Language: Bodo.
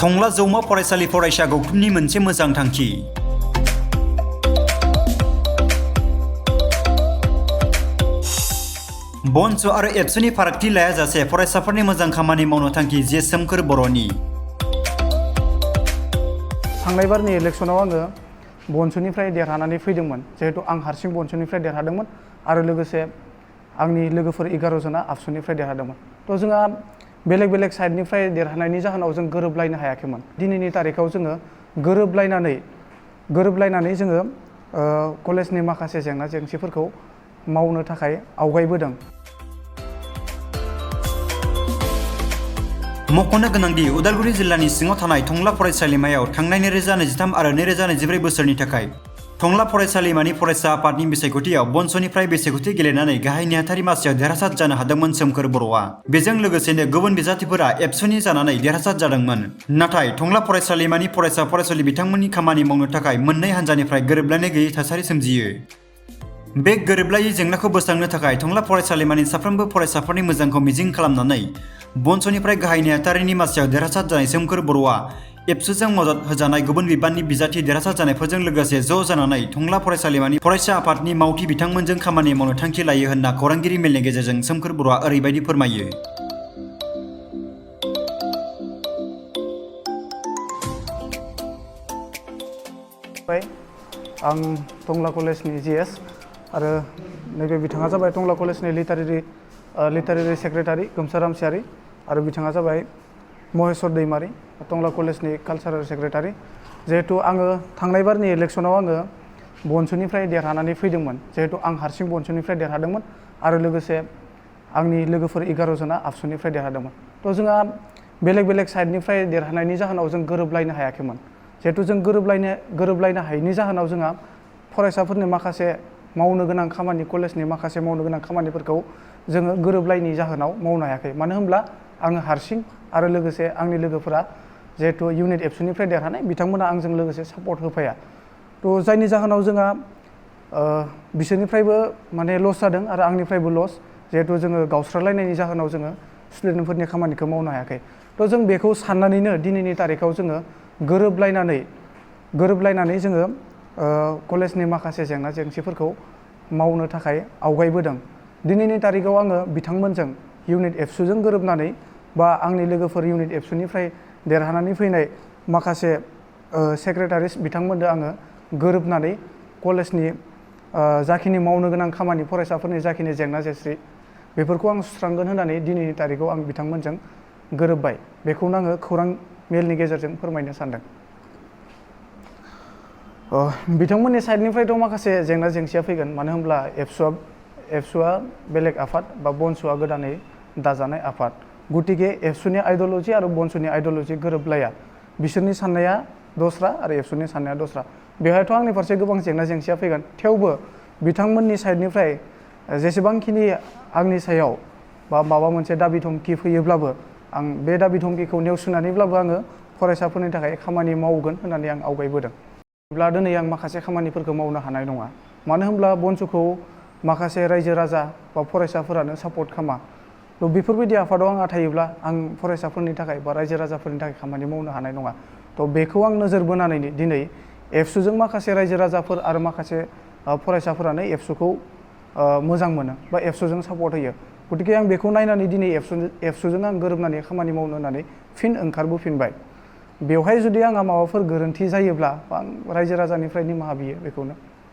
टंला जौमा फरायसालि फरायसा गौथुमनि मोनसे मोजां थांखि। बनस आरो एबसुनि फारागथि लायाजासे फरायसाफोरनि मोजां खामानि मावनो थांखि जे सोमखोर बर'नि। थांनाय बारनि इलेक्सनाव आङो बनसनिफ्राय देरहानानै फैदोंमोन, जिहेतु आं हारसिं बनसनिफ्राय देरहादोंमोन आरो लोगोसे आंनि लोगोफोर 11 जना आबसुनिफ्राय देरहादोंमन। थ' जोंहा बेलेग बेलेग साइडनिफ्राय देरहानायनि जाहोनाव जों गोरोबलायनो हायाखैमोन। दिनैनि तारिखाव जोङो गोरोबलायनानै जोङो कलेजनि माखासे जेंना जेंसिफोरखौ मावनो थाखाय आवगायबोदों। मख'नो गोनांदि उदालगुरि जिल्लानि सिङाव थानाय टंला फरायसालिमायाव थांनाय 2023 आरो 2024 बोसोरनि थाखाय टंला फरायसालिमानि फरायसा आफादनि बिसायख'थियाव बनसनिफ्राय बिसायख'थि गेलेनानै गाहाय नेहाथारि मासियाव देरहासार जानो हादोंमोन सोमखोर बर'आ। बेजों लोगोसेनो गुबुन बिजाथिफोरा एबसुनि जानानै देरहासार जादोंमोन। नाथाय टंला फरायसालिमानि फरायसा फरायसुलि बिथांमोननि खामानि मावनो थाखाय मोननै हान्जानिफ्राय गोरोबलायनाय गैयै थासारि सोमजियो। बे गोरोबलायै जेंनाखौ बोस्रांनो थाखाय टंला फरायसालिमानि साफ्रोमबो फरायसाफोरनि मोजांखौ मिजिं खालामनानै बनसनिफ्राय गाहाय नेहाथारिनि मासियाव देरहासार जानाय सोमखोर बर'आ एबसुजों मदद होजानाय गुबुन बिबाननि बिजाथि देरहासार जानायफोरजों लोगोसे ज' जानानै टंला फरायसालिमानि फरायसा आफादनि मावथि बिथांमोनजों खामानि मावनो थांखि लायो होनना खौरांगिरि मेलनि गेजेरजों सोमखोर बर'आ ओरैबायदि फोरमायो। आं टंला कलेजनि GS आरो नैबे बिथाङा जाबाय टंला कलेजनि लिटारेरि सेक्रेटारि गोमसार रामसियारि आरो बिथाङा जाबाय महेश्वर दैमारि टंला कलेजनि कालचारेल सेक्रेटारि। जिहेतु आङो थांनाय बारनि इलेक्सनाव आङो बनसनिफ्राय देरहानानै फैदोंमोन, जिहेतु आं हारसिं बनसनिफ्राय देरहादोंमोन आरो लोगोसे आंनि लोगोफोर 11 जना आबसुनिफ्राय देरहादोंमोन। थ' जोंहा बेलेग बेलेग साइडनिफ्राय देरहानायनि जाहोनाव जों गोरोबलायनो हायाखैमोन। जिहेतु जों गोरोबलायनो हायैनि जाहोनाव जोंहा फरायसाफोरनि माखासे मावनो गोनां खामानि, कलेजनि माखासे मावनो गोनां खामानिफोरखौ जोङो गोरोबलायैनि जाहोनाव मावनो हायाखै। मानो होनब्ला आङो हारसिं आरो लोगोसे आंनि लोगोफोरा जिहेतु इउनिट एबसुनिफ्राय देरहानाय बिथांमोना आंजों लोगोसे सापर्ट होफाया। थ' जायनि जाहोनाव जोंहा बिसोरनिफ्रायबो माने लस जादों आरो आंनिफ्रायबो लस, जिहेतु जोङो गावस्रालायनायनि जाहोनाव जोङो स्टुडेन्टफोरनि खामानिखौ मावनो हायाखै। थ' जों बेखौ साननानैनो दिनैनि तारिखाव जोङो गोरोबलायनानै जोङो कलेजनि माखासे जेंना जेंसिफोरखौ मावनो थाखाय आवगायबोदों। दिनैनि तारिखाव आङो बिथांमोनजों इउनिट एबसुजों गोरोबनानै बा आंनि लोगोफोर इउनिट एबसुनिफ्राय देरहानानै फैनाय माखासे सेक्रेटारिस बिथांमोनजों आङो गोरोबनानै कलेजनि जाखिनि मावनो गोनां खामानि, फरायसाफोरनि जाखिनि जेंना जेंसि बेफोरखौ आं सुस्रांगोन होननानै दिनैनि तारिखाव आं बिथांमोनजों गोरोबबाय। बेखौनो आङो खौरां मेलनि गेजेरजों फोरमायनो सानदों। बिथांमोननि साइडनिफ्रायथ' माखासे जेंना जेंसिया फैगोन, मानो होनब्ला एबसुआ बेलेग आफाद बा बनसआ गोदानै दाजानाय आफाद। गतिके एबसुनि आइडिय'लजि आरो बनसनि आइडिय'लजि गोरोबलाया। बिसोरनि साननाया दस्रा आरो एबसुनि साननाया दस्रा। बेवहायथ' आंनि फारसे गोबां जेंना जेंसिया फैगोन। थेवबो बिथांमोननि साइडनिफ्राय जेसेबांखिनि आंनि सायाव बा माबा मोनसे दाबि धमखि फैयोब्लाबो आं बे दाबि धमखिखौ नेवसिनानैब्लाबो आङो फरायसाफोरनि थाखाय खामानि मावगोन होननानै आं आवगायबोदों। अब्ला दिनै आं माखासे खामानिफोरखौ मावनो हानाय नङा, मानो होनब्ला बनसखौ माखासे रायजो राजा बा फरायसाफोरानो सापर्ट खालामा। थ' बेफोरबायदि आफादाव आंहा थायोब्ला आं फरायसाफोरनि थाखाय बा रायजो राजाफोरनि थाखाय खामानि मावनो हानाय नङा। थ' बेखौ आं नोजोर बोनानै दिनै एबसुजों माखासे रायजो राजाफोर आरो माखासे फरायसाफोरानो एबसुखौ मोजां मोनो बा एबसुजों सापर्ट होयो। गतिके आं बेखौ नायनानै दिनै एबसुजों आं गोरोबनानै खामानि मावनो होननानै फिन ओंखारबोफिनबाय। बेवहाय जुदि आंहा माबाफोर गोरोन्थि जायोब्ला आं रायजो राजानिफ्राय निमाहा बियो बेखौनो।